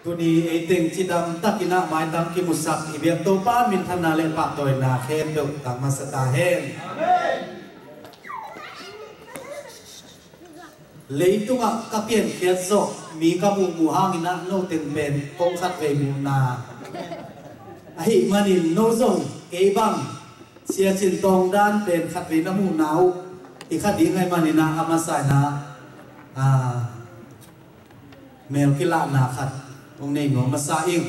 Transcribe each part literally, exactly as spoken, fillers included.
Tuni ei teng cidam takin ah maitang kimusak i biak Topa minthanna le pahtawina khempeuh tang masa ta hen. Leitungah ka piankhiat zawh mi ka muhmuh hangin ah no teng pen kong khatvei muhna ahih manin no zong kei bang Sia Cin Tawng dan pen khatvei na muhna uh hi kha ding ahih manin ah a masa in ah, ah, mel kilahna khat hong nei nuam masa ing.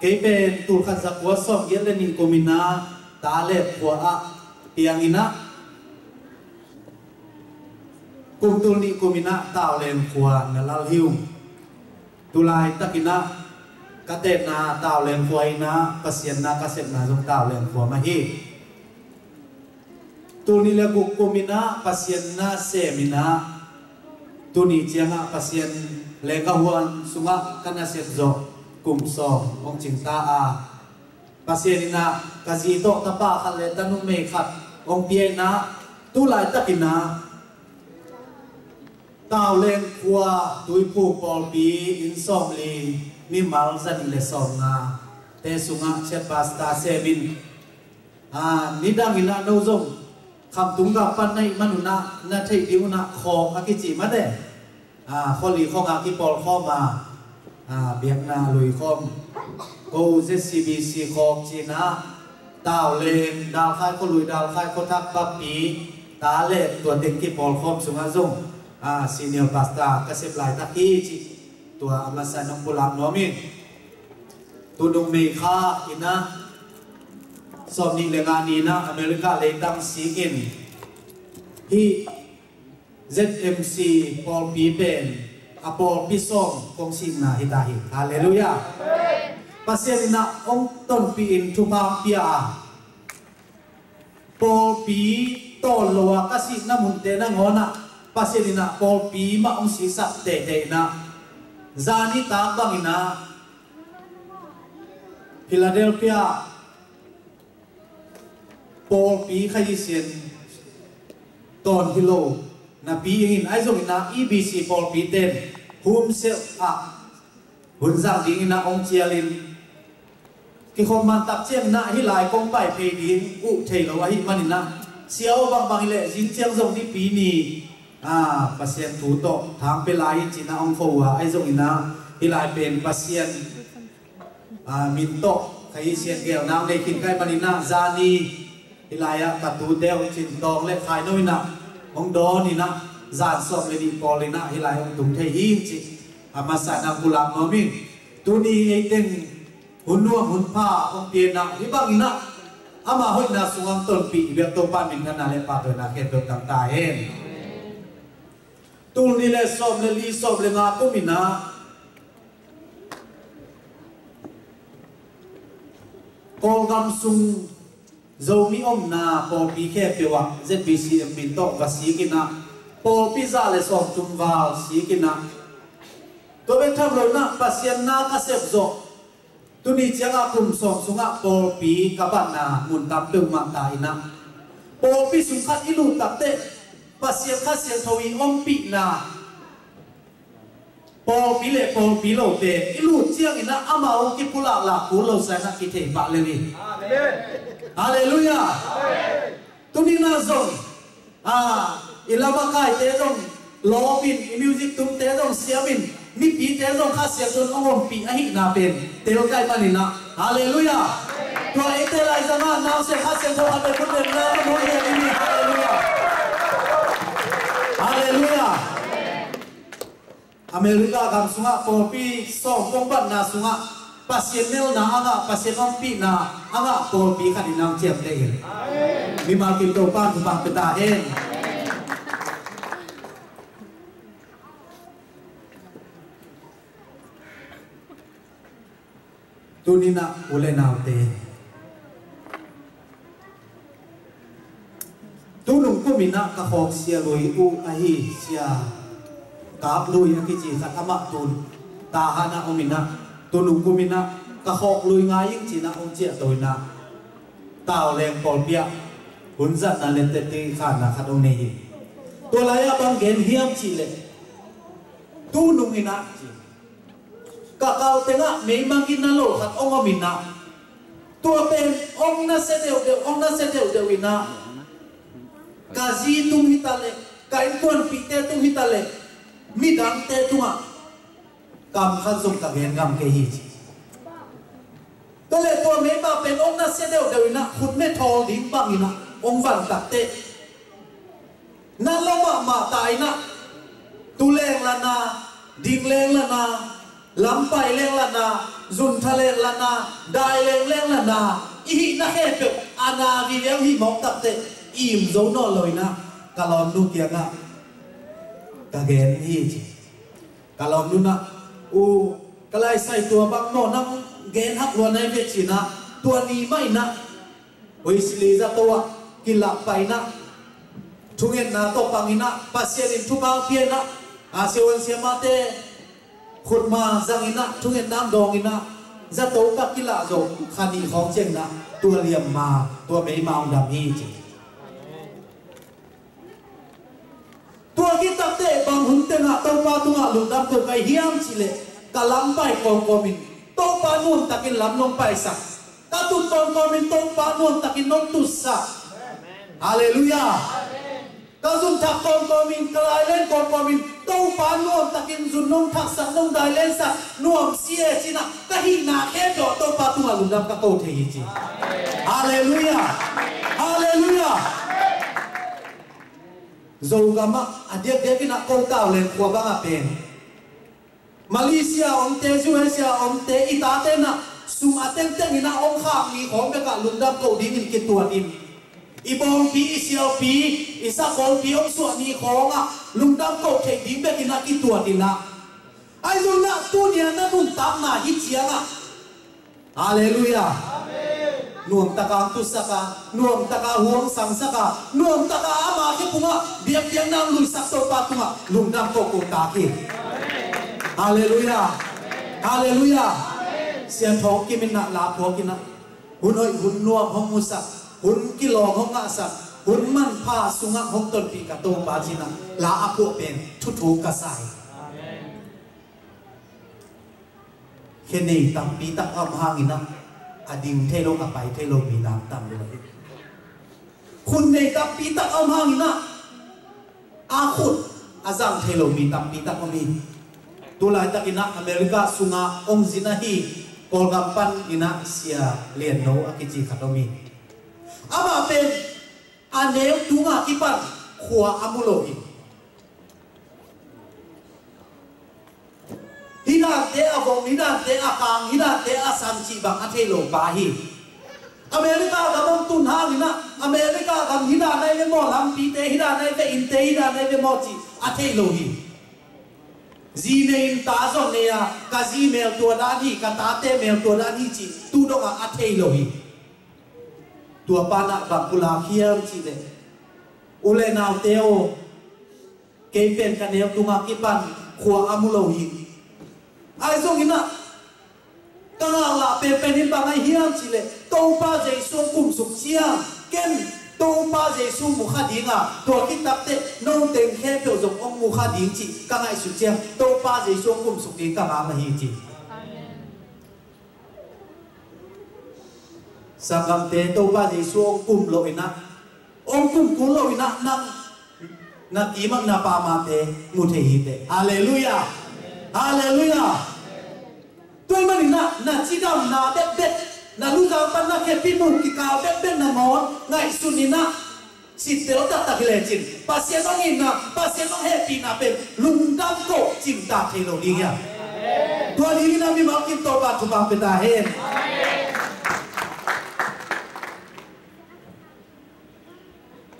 Kei pen tul khat za kua sawm giat le nih kumin ah Talep khua ah piangin ah kum tul nih kumin ah Tauleng khua na lal hi ung. Tulai takin ah ka tenna Tauleng khua in ah Pasian na ka sepna zong Tauleng khua mah hi. Tul nih le guk kumin ah Pasian na semin ah tuni ciangah Pasian le ka huan sungah ka nasep zawh kum sawm hong cingta a, Pasian in ah ka zi tawh tapa khat le tanu mei khat hong pia in ah tulai takin ah Tauleng khua Tuiphuk pawlpi inn sawmli mimal zanih le sawmnga te sungah chiat pastor semin, ah, nidang in ah no zong Khamtung gam pan na hih manun ah na theih ding un ah khawk a kici mate, ah, khuali khawng a kipawlkhawm a, ah, biakna luikhawm ko Z C B C khawk cin ah Tauleng, Dalkhai khualui, Dalkhai khuathak, Bappi, Talep tua teng kipawlkhawm sungah zong, ah, senior pastor ka sep laitak hi cih tua a masa in hong pulak nuam ing. Tunung May kha in ah sawmnih le nga ni in ah America leitang sikin hih Z M C pawlpi pen a pawlpi sawm kong sikna hi ta hi. Halleluiah. Pasian in ah hong tonpih in thupha pia a, pawlpi tawn lo a ka sikna munte nangawn ah Pasian in ah pawlpi mah hong siksak teitei in ah zani tak bangin ah Philadelphia pawlpi Kha Siangtho tawn hi lo napi in, ahi zongin ah E B C pawlpi ten home cell ah hun zang dingin ah hong cialin, kikhop man tak ciangin ah hih lai kong pai phei ding uh thei lo ahih manin ah sia aw bangbang hi leh zing ciang zong Nipi ni, ah, Pasian thu tawh thang pia lai in cin ah hong kho uh a, ahi zongin ah hih lai pen Pasian, ah, min tawh Kha Siangtho gelna hong nei khin ka hih manin ah zani hih lai ah ka tute uh Cin Tawng le Khai No in ah hong dawn in ah zan sawm le nih pawl in ah hih lai hong tung thei hi in cih a masa in ah pulak nuam ing. Tuni ei teng hun nuam hun pha hong pia in ah hih bangin ah ama hoihna sungah hong tonpih i biak Topa minthanna le pahtawina khempeuh tang ta hen. Tul nih le sawm le li, sawm le nga kum in ah Kawlgam sung Zomi omna pawlpi khempeuh ah Z B C M min tawh va sik in ah pawlpi za le sawmthum val sik in ah, tua bek tham lo in ah Pasian na ka sep zawh tuni ciangah kum sawm sungah pawlpi ka batna mun tam peuhmah ta in ah, pawlpi sung khat i lut takteh Pasian Kha Siangtho i ompihna pawlpi le pawlpi lote i lut ciangin ah amau kipulak lak kul lo sa in ah kithei pah lel hi. Halleluiah. Tuni in ah zong, ah, i lamakaite zong lawpin, i music tumte zong siamin, mipite zong Kha Siangtho in hong ompih ahihna pen tel ka hih manin ah, halleluiah. Tua eite laizang ah nausia Kha Siangtho khat bek khut beng na ka nuai hian i ni, halleluiah. Halleluiah. America gam sungah pawlpi sawm kong batna sungah Pasian nelna a ngah, Pasian ompihna a ngah pawlpi khat in hong ciamteh in. Mimal kim Topa'n thupha pia ta hen. Tuni in ah u le naute, tunung kum in ah ka khawk sia lui uh ahi Sia Kap Lui a kici khat amah tun Tahan ah om in ah, tunung kum in ah ka khawk lui ngai ing ci in ah hong ciahto in ah, Tauleng pawlpi ah hun zatna le teci khanna khat hong nei hi. Tua lai ah bang gen hiam cih leh, tunung in ah ci, Ka kal tengah meimang ginna lo khat hong om in ah, tua pen hong nasia deuhdeuh, hong nasia deuhdeuh in ah, ka zi tung hi ta leh, ka innkuanpihte tung hi ta leh, midangte tungah kam khat zong ka gen ngam kei hi, ci. Tua leh tua meimang pen hong nasia deuhdeuh in ah, khutme thawl ding bang in ah hong van tak teh, na lo mahmah ta in ah, tu leng la na, ding leng la na, lampai leng la na, zuntha leng la na, dai leng leng la na, i hihna khempeuh a na vive hong hih mawk tak teh, im zo nawn lo in ah ka lawmnu kiangah ka gen hi, ci. Ka lawmnu in ah, "U, ka laisai, tua bang maw, nang gen hak lua nai ve," ci in ah, tua ni mah in ah Wesley zato ah kilah pai in ah, thungetna tawh pang in ah, Pasian in thupha pia in ah, a siavuan siamahte khutma zang in ah, thungetna dawng in ah, zato ka kilah zawh kha nih khawng ciang in ah, tua liamma, tua meimang hong dam hi, ci. Tua khit tak teh bang hun tengah Topa tungah lungdam ko ka hi hiam cih leh, ka lampai kawmkawm in Topa nuamtakin lam nong paisak, ka tut kawmkawm in Topa nuamtakin nong tutsak. Halleluiah. Ka zun thak kawmkawm in, ka dai len kawmkawm in Topa nuamtakin zun nong thaksak, nong dai lensak, nuam si e ci in ah, ka hihna khempeuh ah Topa tungah lungdam ka ko thei hi, ci. Halleluiah. Halleluiah. Zogam ah a diakdiak in ah ko tau leng khua bang ah pen, Malaysia omte, U S A omte, i tate in ah sum a tengteng in ah hong khak ni khawng bek ah lungdam ko dingin kituat in, i bawngpi, i sialpi, i sakawlpi hong suah ni khawng ah lungdam ko theih ding bek in ah kituat in ah, ahi zong in ah tuni a na nuntakna hi ciang ah, Halleluiah. Nuamtaka hong tutsak a, nuamtaka hu hong sangsak a, nuamtaka ama khe pungah biakpiakna hong luisak Topa tungah lungdam kohkoh tak hi. Halleluiah. Halleluiah. Sia Thawng Kim in ah la phuak in ah, hun hoih hun nuam hong musak, hun kilawm hong ngahsak, hun manpha sungah hong tonpih ka Topa ci in ah la a phuak pen thuthuk ka sa hi. Khe nei tampi tak a om hangin ah, a ding thei lo, a pai thei lo mi nam tam lo hi. Khut nei tampi tak a om hangin ah, a khut a zang thei lo mi tampi tak om hi. Tu laitakin ah America sungah hong zin ahi Kawlgam panin ah Sia Lian No a kici khat om hi. Amah pen a neu tungah kipan khua a mu lo hi. Hih dante a vom, hih dante a kang, hih dante a san cih bang a thei lo pa hi. America gam hong tun hangin ah, America gam hih dan ahi ve maw, lampite hih dan ahi ve, innte hih dan ahi ve maw cih a thei lo hi. Zi nei in ta zong nei a, ka zi mel tua dan hi, ka tate mel tua dan hi cih tu dongah a thei lo hi. Tua pa in ah bang pulak hiam cih leh, u le naute aw, kei pen ka neu tungah kipan khua a mu lo hi. Ahi zongin ah ka ngaklah penpen in bang ahi hiam cih leh, Topa Jesu hong kumsuk ciang ken Topa Jesu mu kha ding a, tua khit takteh note khempeuh zong hong mu kha ding cih ka ngaihsut ciang Topa Jesu hong kumsuk ding ka ngak ahi ci. Sanggamte, Topa Jesu hong kum loh in ah, hong kum kul loh in ah, nang na kimak na pamate mu thei hi teh. Halleluiah. Halleluiah. Tua ahih manin ah na cidamna bekbek, na luzang pan na khepi mu kikal bekbek nangawn ngaihsun in ah, sittel taktak hi lecin, Pasian hong itna, Pasian hong hehpihna pen lungdam ko cimtak thei lo ding hi a. Tua dingin a mimal kim Topa thupha pia ta hen.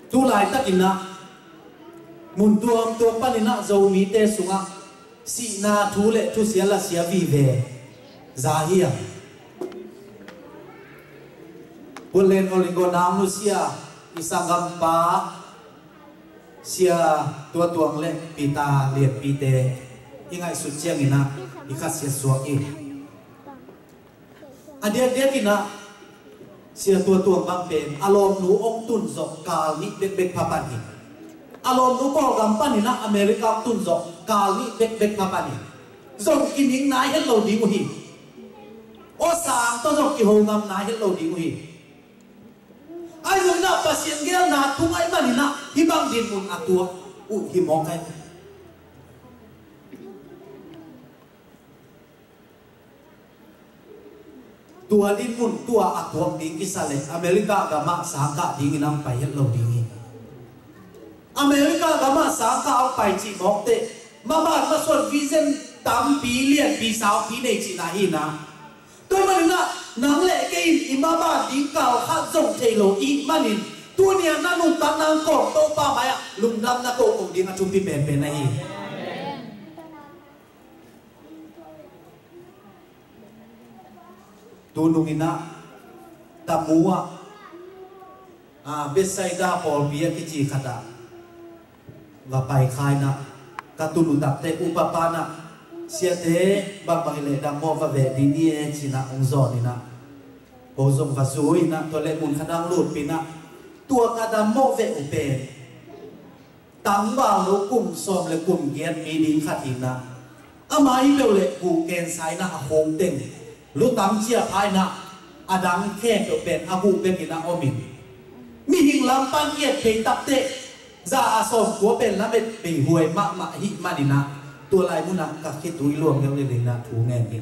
Tu laitakin ah mun tuamtuam panin ah Zomite sungah sihna thu le thusia lasia vive za hi a. Portland Oregon ah nusia i sanggampa Sia Tua Tuang le Peter Lianpite i ngaihsut ciangin ah i khasiat suak hi. A diakdiakin ah Sia Tua Tuang bang pen a lawmnu hong tun zawh kal nih bekbek pha pan hi. A lawmnu Kawlgam panin ah America hong tun zawh kal nih bekbek pha pan hi. zong kining nai het lo ding uh hi. Aw sang tawh zong kiho ngam nai het lo ding uh hi. Ahi zongin ah Pasian geelna tung ahih manin ah hih bang dinmun a tuak uh hi mawk hi. Tua dinmun tua a tuak ding kisa leh America gamah sangkah dingin hong pai het lo ding hi. America gamah sangkah hong pai cih mawk teh maban masuan vision tampi lianpi saupi nei cihna hi na. Tua ahih manin ah nang le kei in i maban ding kal khat zong thei lo i hih manin tuni-a na nuntakna kawm Topa mai-ah lungdamna ko ko ding a thupi penpen ahi. Tunung in ah Tamu ah, ah, Bethsaida pawlpi a kici khat ah va pai kha in ah, ka tun uh tak teh upa pa in ah, siate bangbang hi leh dammawh va veh ding ni e ci-in ah hong zawn in ah, ko zong va zui in ah, tua leh mun khat ah hong lutpih in ah, tua ka dammawh veh uh pen tangval lo kum sawm le kum giat mi ding khat hi in ah, ama hi peuh leh guh cancer in ah a khuk teng lutang cia pha in ah, a dang khempeuh pen a guh bek in ah om in, mihing lam pan i et phei tak teh za a sawmkua pen lamet bei huai mahmah ahih manin ah, tua lai mun ah ka khitui luang deuh lel in ah thu ngen hi.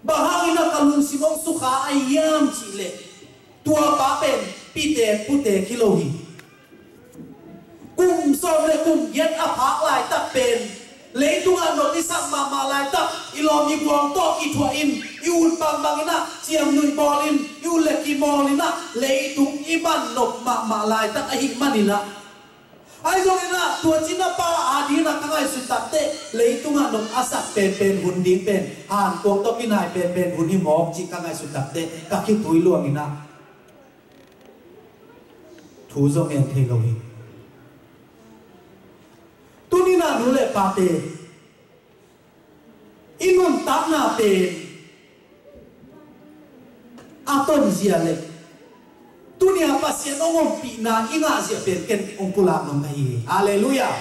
Bang hangin ah ka lungsim hong sukha ahi hiam cih leh tua pa pen pitek putek hi lo hi. Kum sawm le kum giat a phak laitak pen leitungah nop i sak mahmah laitak, i lawm i gual tawh i thuah in, i ut bangbang in ah, ciamnuih bawl in, i ut le kimawl in ah, leitung i man nop mahmah laitak ahih manin ah, ahi zongin ah tua ci-in ah pa adingin ah ka ngaihsut tak teh leitungah nop a sak penpen hun ding pen hankuang tawh kinai penpen hun hi mawk cih ka ngaihsut tak teh ka khitui luang in ah thu zong ngen thei lo hi. Tuni-in ah nu le pate, i nuntakna pen a tonzia le tuni-a Pasian hong ompihna i ngahzia pen ken hong pulak nuam ka hi. Halleluiah.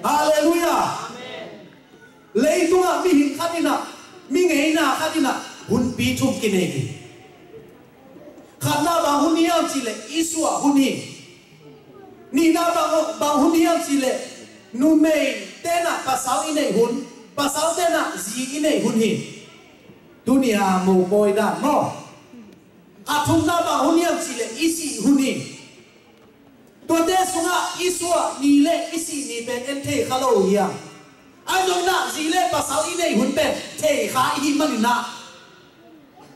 Halleluiah. Leitungah mihing khat in ah, mi ngeina khat in ah hunpi thum kinei hi. Khatna bang hun hiam cih leh i suah hun hi. Nihna bang, bang hun hiam cih leh numei ten ah pasal i neih hun, pasal ten ah zi i neih hun hi. Tuni-a mopawi dan maw. A thumna bang hun hiam cih leh i sih hun hi. Tuate sungah i suah ni le i sih ni pen en thei kha lo uh hiam? Ahi zongin ah zi le pasal i neih hun pen thei kha i hih manin ah,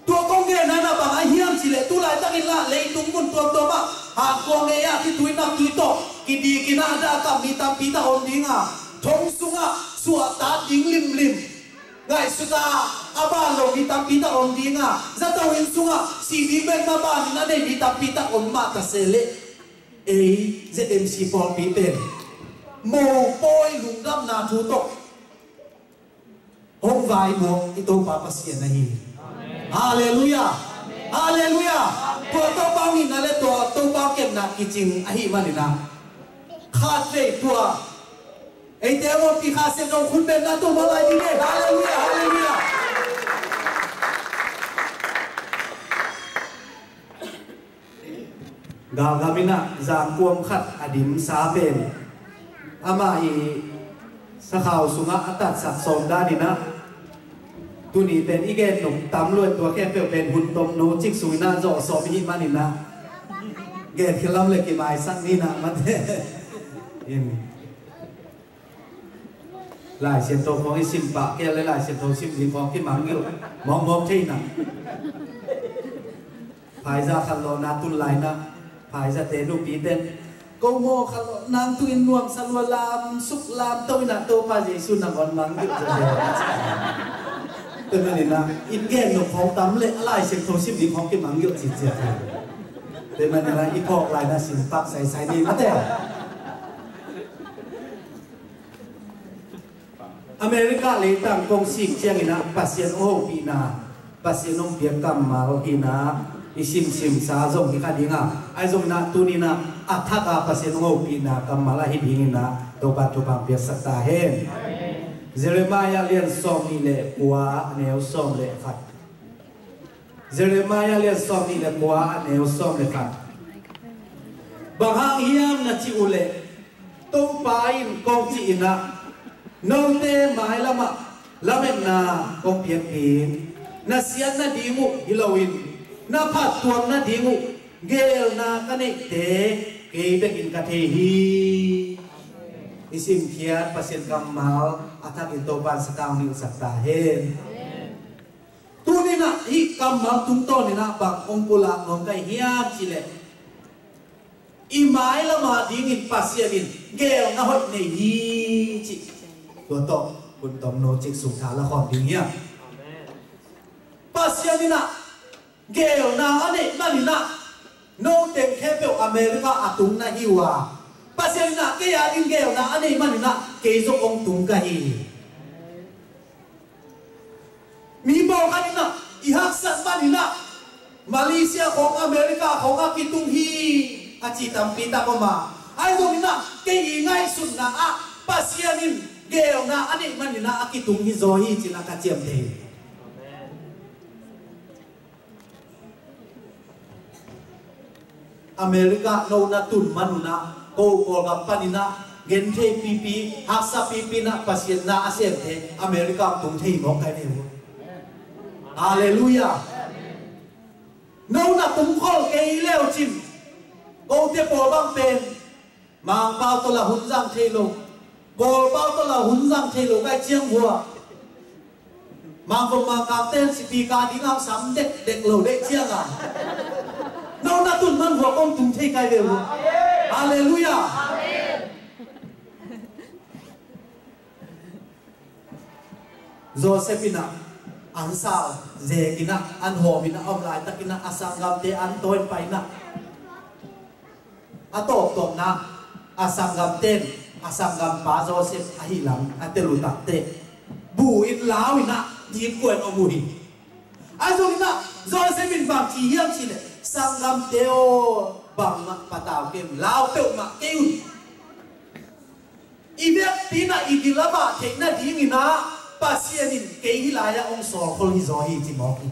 tua kong genna in ah bang ahi hiam cih leh tu laitakin lah leitung mun tuamtuam ah hankuang ngei ah khitui naktui tawh kidik in ah a dah a kam mi tampi tak om ding a, thong sungah suahtak ding limlim, ngaihsut a a ban lo mi tampi tak om ding a, zato inn sungah sih ding pen maban in a nei mi tampi tak om mah ta se leh, ei Z M C pawlpi pen mopawi lungdamna thu tawh hong vaimuang i Topa Pasian ahi. Halleluiah. Halleluiah. Tua Topa mitna le tua Topa kepna kicing ahih manin ah, khatvei tua eite a ompih Kha Siangtho khut bengna tua mah lai ding e. Halleluiah. Halleluiah. Galgam in ah zangkuam khat a dimsa pen amah i sakhau sungah a tatsak sawm dan in ah, tuni pen i gen nop tam lua, tua khempeuh pen hun tomno cik sung in ah zawh sawm i hih manin ah, gen khilam le kimaisak ni in ah mate in. Lai Siangtho khawng i sim pah kei le Lai Siangtho sim ding khawng kimangngilh mawkmawk thei in ah. Phaizah khanlawhna tun lai in ah, phaizahte nupite in, ko maw khanlawh nang tu in nuamsa lua, lamsuk lamto in ah, Topa Jesu nangawn mangngilh zaw. Tua manin ah i gen nop khawng tam le a Lai Siangtho sim ding khawng kimangngilh citciat hi. Tua manin ah i phawk lai in ah sim pak saisai ni mate. America leitang kong sik ciangin ah Pasian hong hopihna, Pasian hong piak kammal hi in ah, i simsimsa zong hi kha ding a, ahi zongin ah tuni in ah a thak a Pasian hong hopihna kammal ahi dingin ah Topa thupha piaksak ta hen. Jeremiah lian sawm nih le kua, a neu sawm le khat. Jeremiah lian sawm nih le kua, a neu sawm le khat. Bang hang hiam na cih uh leh, Topa in kong cih in ah, note mailam ah lametna kong piak ding, na siat nading uh hi loin, na phattuam nading uh geelna ka neihte kei bekin ka thei hi. I simkhiat Pasian kammal a thakin Topa in sathau nilhsak ta hen. Tuni-in ah hih kammal tungtawn in ah bang hong pulak nuam ka hi hiam cih leh, i mailam a dingin Pasian in geelna hoih nei hi cih tua tawh hun tomno cik sung tha la khawm ding hiam? Pasian in ah geelna a neih manin ah, no teng khempeuh America a tung na hi uh a, Pasian in ah kei a ding geelna a neih manin ah kei zong hong tung ka hi. Mi pawlkhat in ah i haksat manin ah Malaysia khawng, America khawng a kitung hi a ci tampi tak om a, ahi zongin ah kei i ngaihsutna ah Pasian in geelna a neih manin ah a kitung hi zaw hi ci-in ah ka ciamteh hi. America no na tun man un ah, ko Kawlgam panin ah genthei pipi, haksa pipi in ah Pasian na a semte America tung thei mawk kai ve uh. Halleluiah. No na tung khol kei leu cin, kote pawl bang pen Mangpau tawh la hun zang thei lo, Kawlpau tawh la hun zang thei lo kai ciang vua. Mangkok Mangkang ten sipi ka ding hang sam dekdek lo dek ciang a, no na tun man vua kong tung thei kai ve vua. Halleluiah. Joseph in ah an sal zek in ah, an hawm in ah, a om laitakin ah a sanggamte an tawi in pai in ah, a tawptawpna a sanggamte in a sanggampa Joseph ahi lam a tel uh takteh, bu in lau in ah dingkuan om uh hi. Ahi zongin ah Joseph in bang ci hiam cih leh, sanggamte aw, bangmah patau kei un, lau peuhmah kei un. I vekpi in ah i gil a vah theih nadingin ah Pasian in kei hih lai-ah hong sawlkhol hi zaw hi ci mawk hi.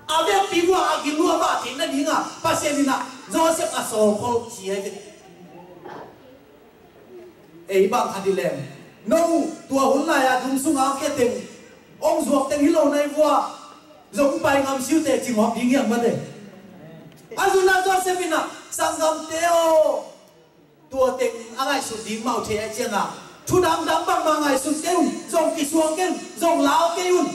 A vekpi vua a gil uh a vah theih nadingah Pasian in ah Joseph a sawlkhol ci ahi ve. Ei bang khat hi leng, no tua hun lai-ah dum sungah a khia teng, hong zuak teng hi lo nai vua, zong pai ngam siute ci mawk ding hiam mate. Ahi zongin ah Joseph in ah, sanggamte aw, tua teng a ngaihsut ding mah uh thei ahih ciangin ah, thu dangdang bangmah ngaihsun kei un, zong kisuang kei un, zong lau kei un.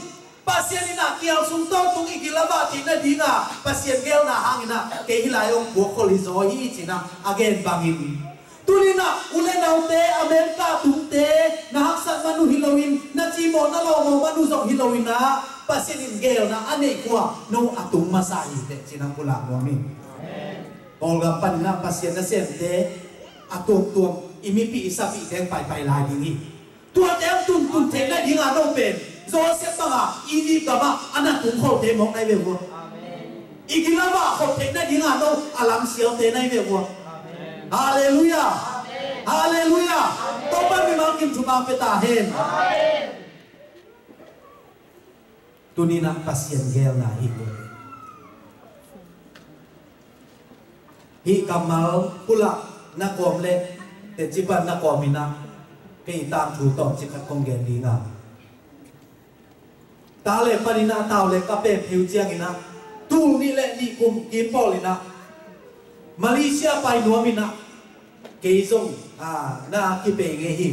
Pasian in ah kial sung tawntung i gil a vah theih nadingin ah Pasian geelna hangin ah kei hih lai hong puakkhol hi zaw hi ci-in ah a gen bangin, tuni-in ah u le naute, America tungte, na haksat man uh hi loin, na cimawh na lawhmawh man uh zong hi loin ah, Pasian in geelna a neih uh a, no a tung masa hi teh ci-in ah pulak nuam hi. Kawlgam panin ah Pasian nasemte a tuamtuam i mipih i sapih teng paipai lai ding hi. Tuate a tuntun theih nadingin ah no pen Joseph bangin Egypt gamah a na tungkholte mawk nai ve vua. I gil a vah khop theih nadingin ah no a lamsialte nai ve vua. Halleluiah. Halleluiah. Topa mimal kim thupha pia ta hen. Tuni-in ah Pasian geelna hi uh. Hih kammal pulak na kawm leh, teci pan na kawm in ah, kei tangthu tawmcik khat kong gen ding a. Thailand panin ah tau le ka pem phiu ciangin ah, tul nih le nih kum kim pawl in ah Malaysia pai nuam in ah, kei zong, ah, na kipei ngei hi.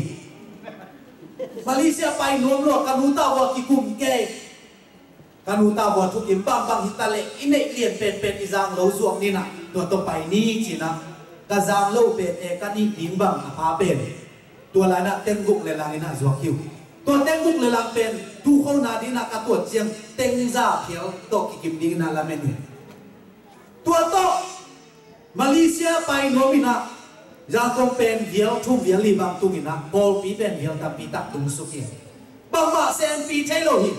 Malaysia pai nuam lua, ka nu tau a kikum kei. Ka nu tau a thukim bangbang hi ta leh, i neih lian penpen i zang lo zuak ni in ah, tua tawh pai ni ci-in ah, ka zang lo pen e ka nih ding bang a pha pen, tua lai-in ah teng guk le lang in ah zuak hi uh. Tua teng guk le lang pen tuukhona dingin ah ka tuat ciang teng za phial tawh kikim dingin ah lamen hi. Tua tawh Malaysia pai nuam in ah, Yangon pen vial thum vial li bang tung in ah, pawlpi pen vial tampi tak tung suk hi. Bangmah senpi thei lo hi.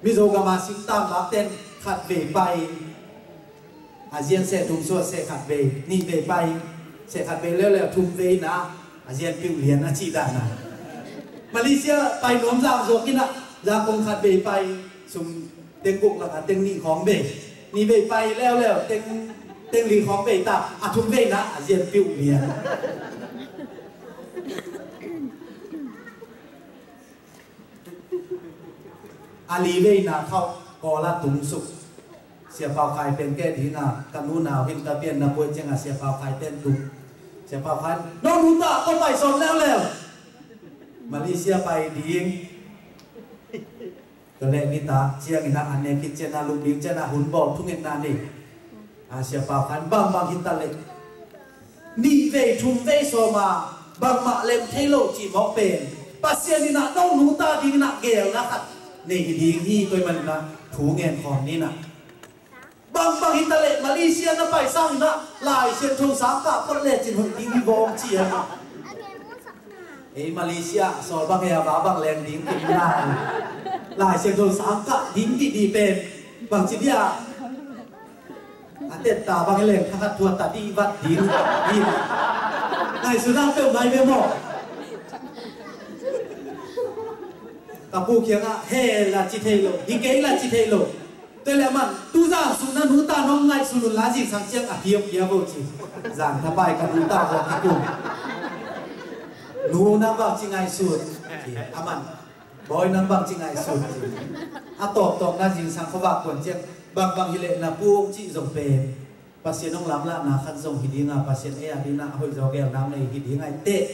Mizo gam a singtang lak ten khat vei pai, a zian seh thum suah seh khat vei, nih vei pai, seh khat vei leuleu thum vei in ah, A zianpiuh lian a cih dan a. Malaysia pai nuam zang zuak in ah, zang kong khat vei pai sum teng guk lakah teng nih khawng vei. Nih vei pai leuleu teng, teng li khawng vei ta, a thum vei na a zianpiuh lian. A li vei na khauh Kawl ah tung suk. Sia Pau Khai pen kei ding a, ka nu nau hin ka pian na buai ciang a Sia Pau Khai pen tung. Sia Pau Khai, "No nu ta, ko pai sawm leuleu. Malaysia pai ding." Ka leh ni ta ciang in ah, a nek khit ciang a, luk ding ciang a, hun bawl thungetna nei. A Sia Pau Khai, "Bangbang hi ta leh, nih vei thum vei sawm a, bangmah lem thei lo," cih mawk pen, Pasian in ah no nu ta ding in ah geelna khat nei hi ding hi. Tua ahih manin ah thu ngen khawm ni in ah. Bangbang hi ta leh, Malaysia na pai sang in ah Lai Siangtho sang kah phot lecin hoih ding hi vawng ci a. Ei Malaysia sawl bang hei a, va bang leng ding kim na. Lai Siangtho sang kah ding dihdih pen bangci dia. A tetta bang hi leng thakhat thu a ta dih vat ding hi. Ngaihsutna peuh mai ve maw? Ka pu kiangah he la ci thei lo, hi kei la ci thei lo. Tua leh aman, "Tu zan sung na nu ta nong ngaihsun un la, zingsang ciang a phiapia vo," ci. Zan thapai ka nu ta vo kikum. "Nu nang bang ci ngaihsun," ci. Aman, "Bawi nang bang ci ngaihsun," ci. A tawptawp na zingsang khuavak kuan ciang, "Bangbang hi leh na pu hong cih zong pen Pasian hong lamlahna khat zong hi ding a, Pasian ei a ding a hoih zaw geelna nei hi ding a, hi teh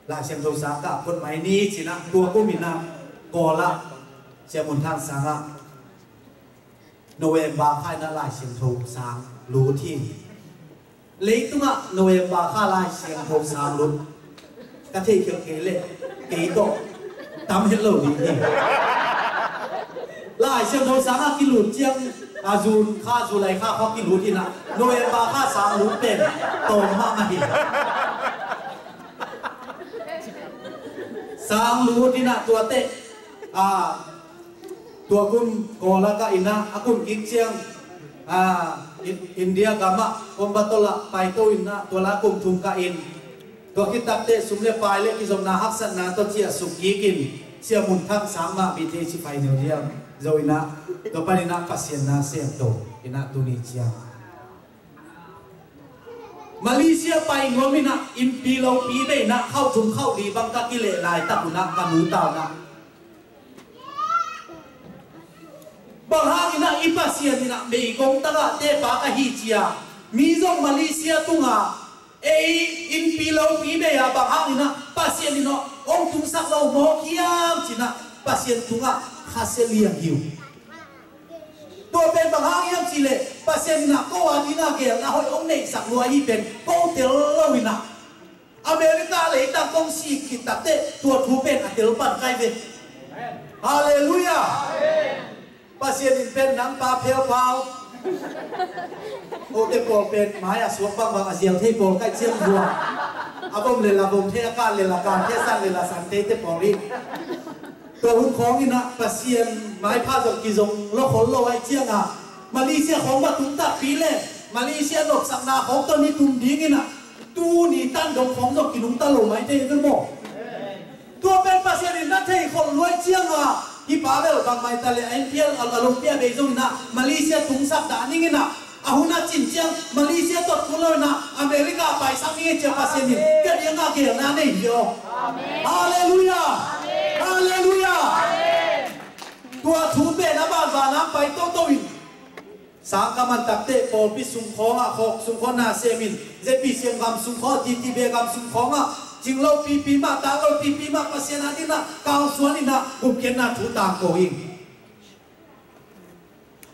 Lai Siangtho sang kah phot mai ni," ci in ah tua kum in ah Kawl ah Sia Mun Thang sang ah November kha in ah Lai Siangtho sang lut hi. Leitungah November kha Lai Siangtho sang lut ka theih khial kei leh kei tawh tam het lo ding hi. Lai Siangtho sang a kilut ciang a June kha, July kha kha kilut in ah November kha sang lut pen tawm mahmah hi. Sang lut in ah tuate, a, tua kum Kawl ah kah in ah, a kum kik ciang, a, In-, India gam ah Coimbatore ah paito in ah, tua lai kum thum kah in, tua khit takteh sum le pai le kizopna haksatna tawh ciahsuk kik in, Sia Mun Thang sang mah B T H final year zo in ah, tua pan in ah Pasian na sem to in ah tuni ciang Malaysia pai nuam in ah, innpi lopi bei in ah, khauh thum khauh li bang ka kileh laitak un ah ka nu ta un ah, "Bang hangin ah i Pasian in ah meigong tagahte pa ka hi?" ci a, mi zong Malaysia tungah ei innpi lopi bei a, "Bang hangin ah Pasian in ah hong tungsak lo mawk hiam?" ci in ah Pasian tungah khasia liang hi uh. Tua pen bang hang hiam cih leh, Pasian in ah ko a ding a geelna hoih hong neihsak lua hi pen ko tel lo in ah, America leitang kong sik khit takteh tua thu pen a tel pan kai ve. Halleluiah. Pasian in pen nang pa phelpau, kote pawl pen mai a suak bangbang a zial thei pawl kai ciang lua, a vom le la vom thei, a kan le la kan thei, a san le la san thei te pawl hi. Tua hun khawng in ah Pasian maipha zong kizong lo khol lo ahih ciangah, Malaysia khawng va tung takpi le Malaysia nopsakna khawng tawh ni tum ding in ah, tuni tan dong khawng zong kinungta lo mai thei ve maw? Tua pen Pasian in na thei khol lua ahih ciangah, hih pa bel bangmah ta le a N P L a, a lungpi a bei zong in ah Malaysia tungsak dah ning in ah, a hun a cin ciang Malaysia tawh tung lo in ah America paisak ning e ci a, Pasian in ka ding a geelna nei hi aw. Halleluiah. Halleluiah. Tua thu pen a banban a pai toto in, sang ka man takteh pawlpi sung khawngah, khawk sung khawng na sem in, Z P C M gam sung khawng, T T B gam sung khawngah, cing lo pipi mah, tang lo pipi mah, Pasian a ding ah kalsuan in ah gupkhiatna thu tangko hi.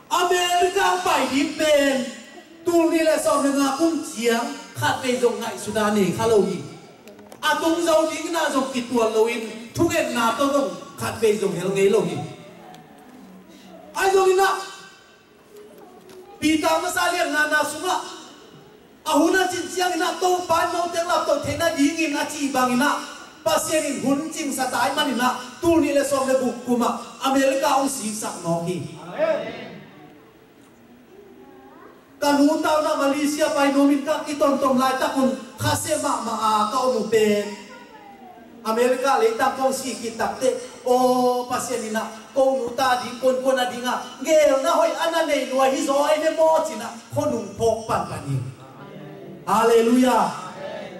America pai ding pen tul nih le sawm le nga kum ciang khatvei zong ngaihsutna nei kha lo hi. A tung zo ding in ah zong kitual loin thungetna tawh zong khatvei zong hel ngei lo hi. Ahi zongin ah Peter masa lian ngana sungah, a hun a cin ciangin ah Topa in note lapto theihna dingin a cih bangin ah, Pasian in hun cingsa ta ahih manin ah tul nih le sawm le guk kum ah America hong siksak nawk hi. Ka nu tau na Malaysia pai nuamin ka kitontom laitak un khasia mahmah a ka om uh pen America leitang kong sih khit takteh, aw Pasian in ah ko nu ta ding kuankuan a ding a geelna hoih a na nei lua hi zaw ai ve maw ci-in ah khuanung phawk panpan hi. Halleluiah.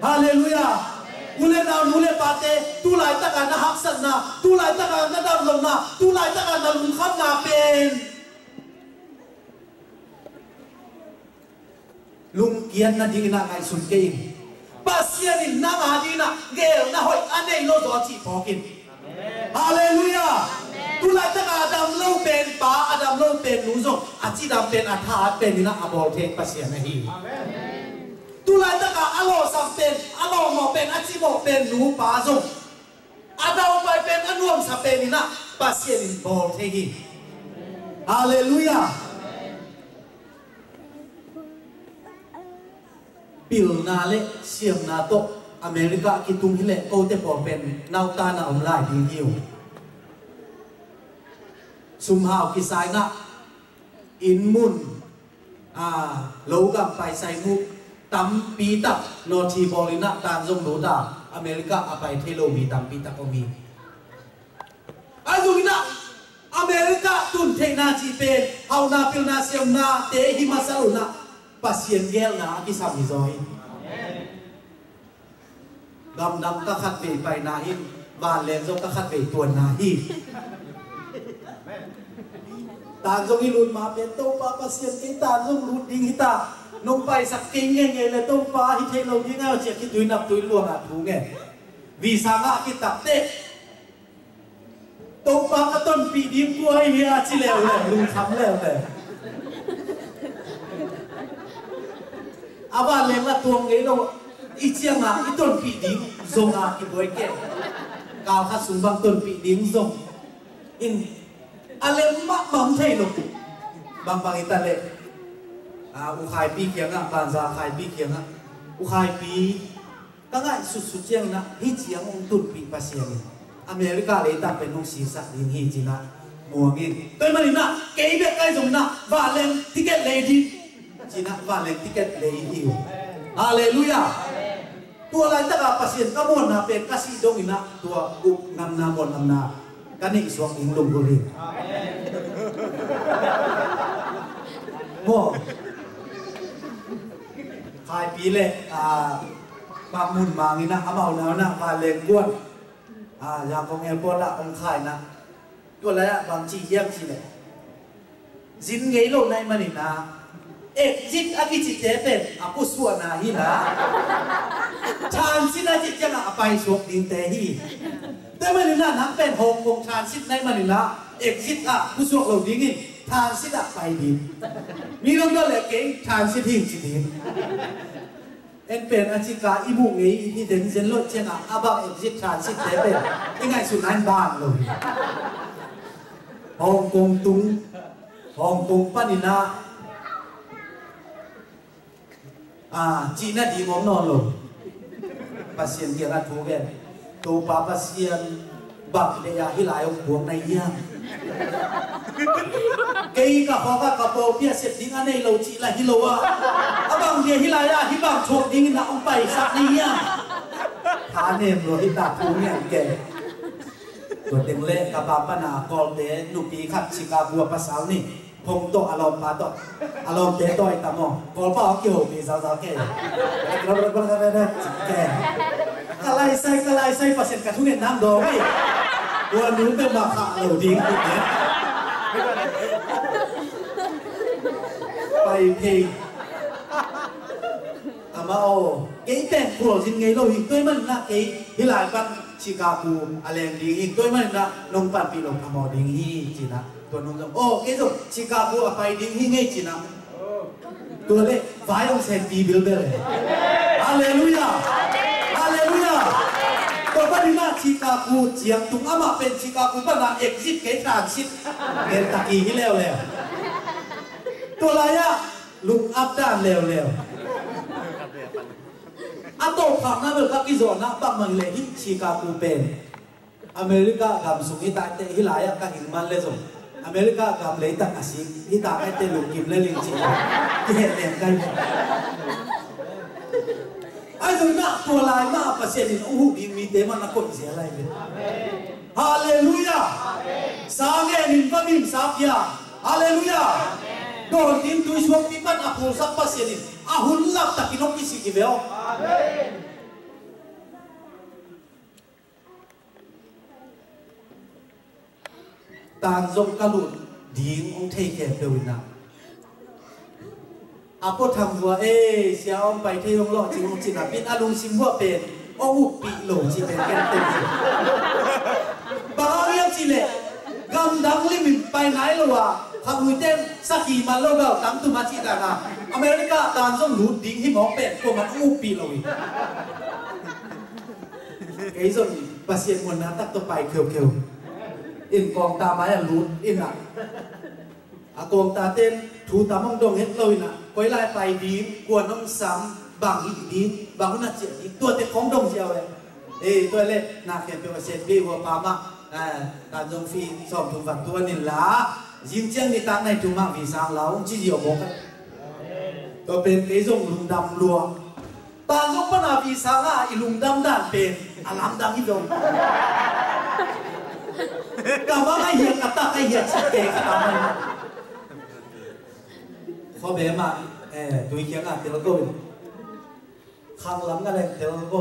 Halleluiah. U le nau, nu le pate, tu laitak a na haksatna, tu laitak a na damlohna, tu laitak a na lungkhamna pen lungkiat nadingin ah ngaihsun kei in. Pasian in nang adingin ah geelna hoih a nei lo zaw cih phawk in. Halleluiah. Tu laitak a a dam lo pen pa, a dam lo pen nu zong a cidam pen, a tha-at pen in ah a bawl thei Pasian ahi. Tu laitak a a lawhsam pen, a lawhmawh pen, a cimawh pen nu pa zong a daupai pen, a nuamsa pen in ah Pasian in bawl thei hi. Halleluiah. Pilna le siamna tawh America a kitung hileh kote pawl pen nauta na om lai ding hi uh. Sumhau kisai na, inn mun, a, lo gam paisai mu tampi tak nawthih bawl in ah tan zong lut a, America a pai thei lo mi tampi tak om hi. Ahi zongin ah America tun theihna cih pen hauhna, pilna, siamnate hi masa lo-in ah Pasian geelna a kisam hi zaw hi. Gamdang ka khatvei paina hi, vanleng zong ka khatvei tuanna hi. Tan zong i lut ma pen, Topa Pasian, kei tan zong lut ding hi ta, nong paisak kei ngeingei le Topa, hi thei lo ding a, ciah khitui naptui luangah thu ngen. Visa ngah khit takteh Topa ka tonpih ding kua hi hia ci leuleu, lungkham leuleu. A vanleng la tuang ngei lo, i ciangah i tonpih ding zong a kibuai kei. Kal khat sung bang tonpih ding zong in a lem mahmah thei lo. Bangbang i ta leh, a, U Khaipi kiangah, banza Khaipi kiangah, U Khaipi, ka ngaihsutsut ciangin ah hih ciang hong tunpih Pasian in America leitang pen hong sihsak ding hi ci-in ah muang in. Tua ahih manin ah kei bek ka hih zongin ah vanleng ticket lei ding ci-in ah vanleng ticket lei hi uh. Halleluiah. Tua laitak a Pasian ka muanna pen ka sih dongin ah tua uk ngamna muan ngamna ka neihsuak ding lunggulh hi. Maw, Khaipi le, a, Pak Mun Mang in ah amau nau in ah vanleng kuan, a, Yangon airport ah hong khai in ah, tua lai-ah bang ci hiam cih leh, zin ngei lo na hih manin ah exit a kicite pen a pusuahna hi-in ah, transit a cih ciangah a paisuak dingte hi. Tua ahih manin ah nang pen Hong Kong transit na hih manin ah exit ah pusuak lo ding in, transit ah pai ding. Mi lungdon leh kei transit hi ci ding. En pen a cika i muh ngei i hi zenzen loh ciangah a bang exit transit te pen i ngaihsutna in ban lo hi. Hong Kong tung, Hong Kong panin ah, a, cihna ding om nawn lo. Pasian kiangah thu gen. Topa Pasian, bang deih a hih lai hong puak na hiam? Kei ka khawk ah ka pawlpi a sep ding a nei lo cih lah hi lo a, a bang deih a hih lai ah hih bang thuak dingin na hong paisak na hiam? Tha nem lo hi ta, thu ngen kei. Tua teng le ka pa pana Kawlte nupi khat Chicago a pasal ni. Hong tawh a lawmpa tawh, a lawmte tawh i tam aw. Kawlpa aw kihopih zauzau kei. Kei. Ka laisai, ka laisai, Pasian ka thungen nam dawng hi. Tua nu peuhmah khah lo ding. Pai phei. Amah aw, kei pen khualzin ngei lo hi, tua ahih manin ah kei hih lai pan Chicago a leng ding hi, tua ahih manin ah nong panpih loh phamawh ding hi, ci-in ah. Tua nung zong, aw, kei zong Chicago a pai ding hi ngei, ci-in ah. Tua leh vai hong sengpi bilbel e. Halleluiah. Halleluiah. Tua panin ah Chicago ciang tung, amah pen Chicago pan ah exit kei, transit. Ngen tak hi leuleu. Tua lai-ah lung ap dan leuleu. A tawpkhakna bel ka kizawhna bangmah hi leh hih Chicago pen America gam sung hi ta teh, hih lai-ah ka hing man leh zong America gam leitak a sik hi ta, kaite lungkim le ling ci. Kiheh leng kai. Ahi zongin ah tua lai mah Pasian in hong huh ding mite mah na koih zia lai ve. Halleluiah. Sa ngen in va bim sa pia. Halleluiah. Dawn ding tuisuakpi pan a phulsak Pasian in a hun laptakin hong kisik hi ve aw. Tan zong ka lut ding hong thei khempeuh in ah, a puatham vua, "Ei, sia, hong pai thei hong lawh cing," hong ci napi in a lungsim vua pen hong uppih lo cih pen ken pen. Bang hang hiam cih leh gamdang limin pai nai lo a, khamui ten sakhi man lo galtang tum a cih dan a, America tan zong lut ding hi mawk pen kuaman hong uppih lo hi. Kei zong Pasian muanna tak tawh pai kheukheu in kawngta mai-ah lut in ah, a kawngta ten thu tam hong dong het lo in ah, koi lai pai ding, kuan hong sam, bang hih ding, bang hun a ciah ding, tuate khawng dong ziau e. Ei, tua leh na khempeuh a siatpi huapa mah, eh, tan zong fi sawmthum vat tuan in la, zing ciang nitak nai thum mah visa hong la hong ci ziau bawk a. Tua pen kei zong lungdam lua. Tan zong pana visa ngah i lungdam dan pen a lamdang hi zong. Ka mang ahi a, ka tak ahi a, cih kei ka tam ahi. Khuabe mah, eh, tui kiangah tel ko in. Khang lam nga leng tel ko.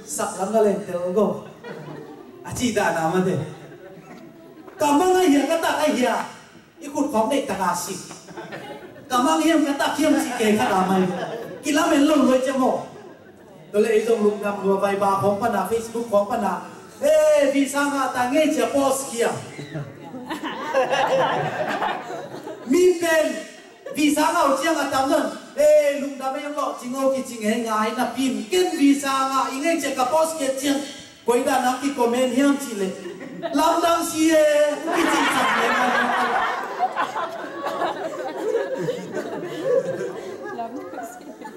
Sak lam nga leng tel ko. A cih dan a mate. Ka mang ahi a, ka tak ahi a. I khut khawng deih taka sik. Ka mang hiam, ka tak hiam cih kei khat a mai. Kilamen lo luai ciang maw. Tua leh ei zong lungdam lua, Viber khawng pana, Facebook khawng pana, "Ei, visa ngah ta ngei cia post kia." Mi pen visa ngah uh ciang a tam zong, "Ei, lungdam ei, hong lawh cing o," kici ngeingai napi in, ken visa ngah i ngei cia ka post kia ciang, koi dan a kicomment hiam cih leh, "Lamdang si e," kici sak leh.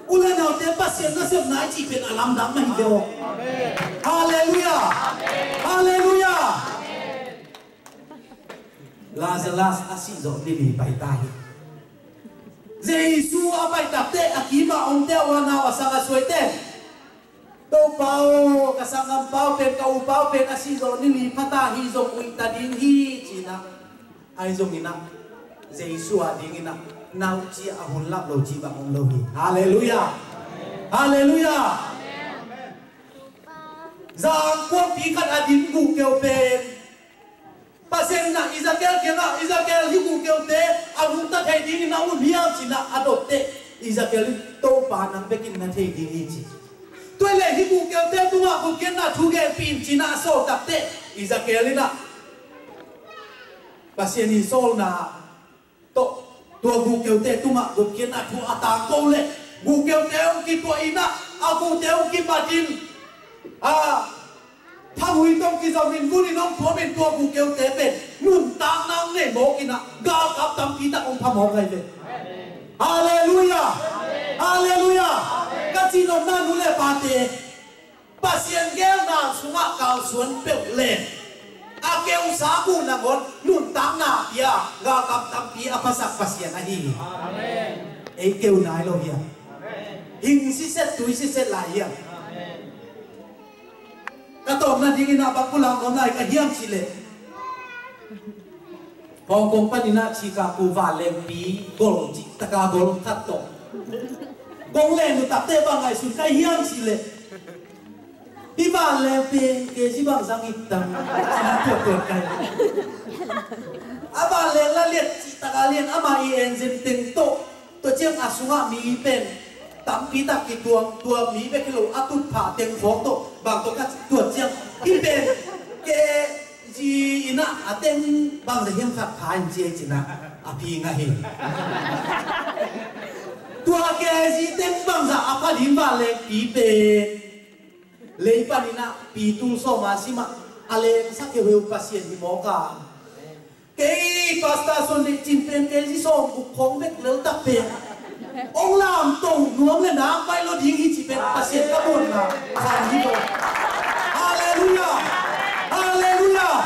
U le naute, Pasian nasepna i cih pen a lamdang mah hi ve aw. Halleluiah. Halleluiah. Lazarus a sih zawh ni li pai ta hi. Jesu a pai takteh a kim a omte, a u a nau a sang a suaite, "Topa aw, ka sanggampa aw pen, ka upa aw pen a sih zawh ni li pha ta hi, zong uih ta ding hi," ci-in ah. Ahi zongin ah, Jesu a dingin ah, nauci a hun lap lo cih bang om lo hi. Halleluiah. Halleluiah. Zang kuampi khat a din guhkeu pen Pasian in ah Ezekiel kiangah, "Ezekiel, hih guhkeute a nungta thei dingin na um hiam?" ci-in ah a dot teh, Ezekiel in, "Topa, nang bekin na thei ding hi," ci. Tua leh hih guhkeute tungah gupkhiatna thu genpih in ci-in ah a sawl takteh, Ezekiel in ah Pasian in sawlna tawh tua guhkeute tungah gupkhiatna thu a tangko leh, guhkeute hong kituah in ah, a guhte hong kibat in, a, thahui tawh kizom in, vun in hong thuam in, tua guhkeute pen nuntakna hong nei mawk in ah, galkap tampi tak hong pha mawk lai ve. Halleluiah. Halleluiah. Ka cihnopna, nu le pate, Pasian geelna sungah kalsuan peuh leh, a keusa guh nangawn nuntakna pia, galkap tampi a phasak Pasian ahi hi. Amen. Ei keu nai lo hiam? Amen. Hing siset, tui siset lai hiam? Amen. Ka tawpna dingin ah bang pulak nuam lai ka hiam cih leh, Hong Kong panin ah Chicago vanlengpi gol, cih taka gol khat tawh kong len uh takteh bang ngaihsun ka hiam cih leh, hih vanlengpi KG bang zang it tam, cih tuattuat kai. A vanleng la liat cih taka lian, amah i engine teng tawh, tua ciang a sungah mi pen tampi tak kituang, tua mi bek hi lo, a tutphah teng khawng tawh bang tawh ka tuat ciang, hih pen ke Zi in ah a teng bangzah hiam khat pha in ci ei ci-in ah a phi ngah hi. Tua K G teng bangzah a pha ding vanlengpi pen lei panin ah pi tul sawm a sim ah a lengsak heuheu Pasian hi mawk a. Kei Pastor Suan Deih Cin pen K G sawmguk khawng bek leltak pen hong lamto nuam le nak baih lo ding hi cih pen Pasian ka muanna khan hi lo. Halleluiah. Halleluiah.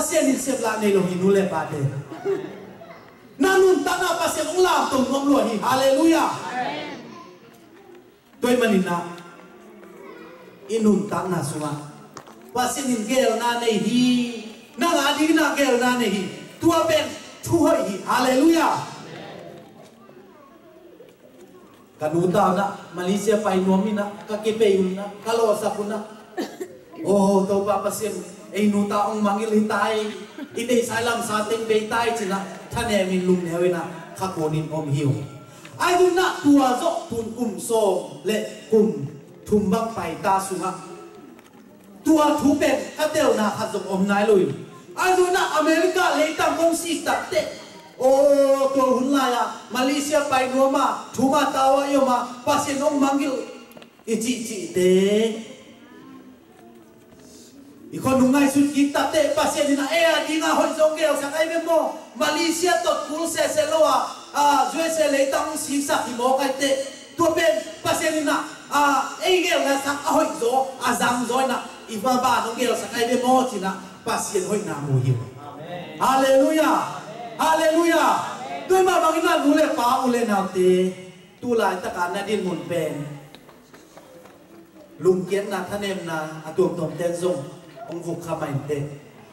Pasian in sep lah nei lo hi, nu le pate. Na nuntakna Pasian hong lamto ngom lua hi. Halleluiah. Tua ahih manin ah i nuntakna sungah Pasian in geelna nei hi. Nang a dingin ah geelna nei hi. Tua pen thu hoih hi. Halleluiah. Ka nu ta un ah Malaysia pai nuam in ah, ka kipei un ah, ka lawhsak un ah, "Oh Topa Pasian, ei nu ta hong mangngilh hi ta ei, i deihsa i lamsa teng bei ta ei," ci-in ah thanem in lungneu in ah kha kuan in om hi ung. Ahi zongin ah tua zawh tun kum sawm le kum thum bang pai ta sungah tua thu pen ka telna khat zong om nai lo hi. Ahi zongin ah America leitang kong sik takteh, aw, tua hun lai-ah Malaysia pai nuam a, thum a, tau a i om a, Pasian hong mangngilh i cihcihte i khuanung ngaihsut kik takteh Pasian in ah ei a dingah hoih zaw hong geelsak ahi ve maw? Malaysia tot kul sese lo a, a, U S A leitang hong siksak hi mawk ahi teh, tua pen Pasian in ah, a, ei geelna sang a hoih zaw, a zang zaw in ah i mabang hong geelsak ahi ve maw ci-in ah Pasian hoihna mu hi. Halleluiah. Halleluiah. Tua mah bangin ah nu le pa, u le naute, tu laitak a na dinmun pen lungkiatna, thanemna a tuamtuam ten zong hong vuk kha mah inteh.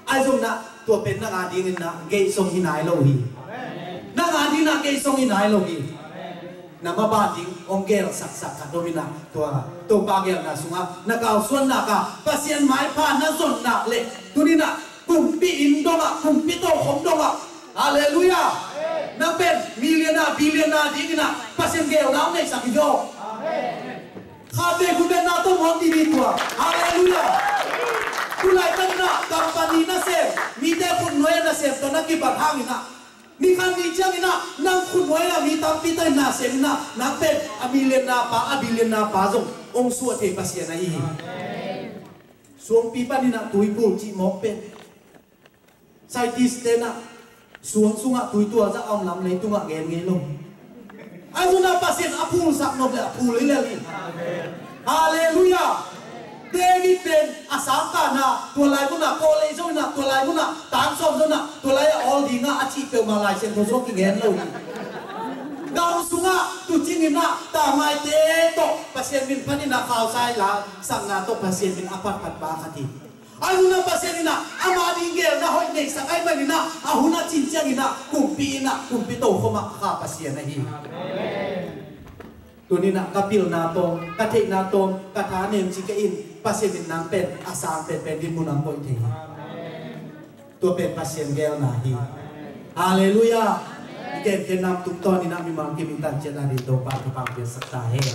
Ahi zongin ah tua pen nang a dingin ah geisong hi nai lo hi. Nang a dingin ah geisong hi nai lo hi. Na mabang ding hong geelsaksak khat om in ah, tua Topa geelna sungah na kalsuan nak a Pasian maipha na zon nak leh, tuni-in ah kumpi inn dongah, kumpi tokhom dongah, halleluiah, nang pen million a, billion a dingin ah Pasian geelna hong neihsak hi zaw. Khatvei khut beng na tawh mawk didi tua. Halleluiah. Tu laitak in ah company nasem, mite khutnuai a nasem tawh na kibat hangin ah, ni khat ni ciangin ah nang khutnuai a mi tampi tawh nasem in ah, nang pen a million na pa, a billion na pa zong hong suah thei Pasian ahi hi. Suangpi panin ah tuipul cih mawk pen scientist te in ah suang sungah tui tua zah a om lam leitungah gen ngei lo. Ahi zongin ah Pasian a phulsak nop leh a phul hi lel hi. Halleluiah. David pen a sangkahna, tua lai munah kawlei zo in ah, tua lai munah tansawm zo in ah, tua lai a awl dingah a cih peuhmah Lai Siangtho sungah kigen lo hi. Gam sungah tuucing in ah tamaite tawh Pasian min phat in ah khausa i la sakna tawh Pasian min a phatphat pa khat hi. Ahi zongin ah Pasian in ah ama ding geelna hoih neihsak ahih manin ah, a hun a cin ciangin ah kumpi inn ah, kumpi tokhom ah kha Pasian ahi. Tuni-in ah ka pilna tawm, ka theihna tawm, ka thanem ci kei in, Pasian in nang pen a sang penpen dinmun ah hong koih thei hi. Tua pen Pasian geelna hi. Halleluiah. I kenkhen nam tungtawnin ah mimal kim i tan ciat nading Topa thupha piaksak ta hen.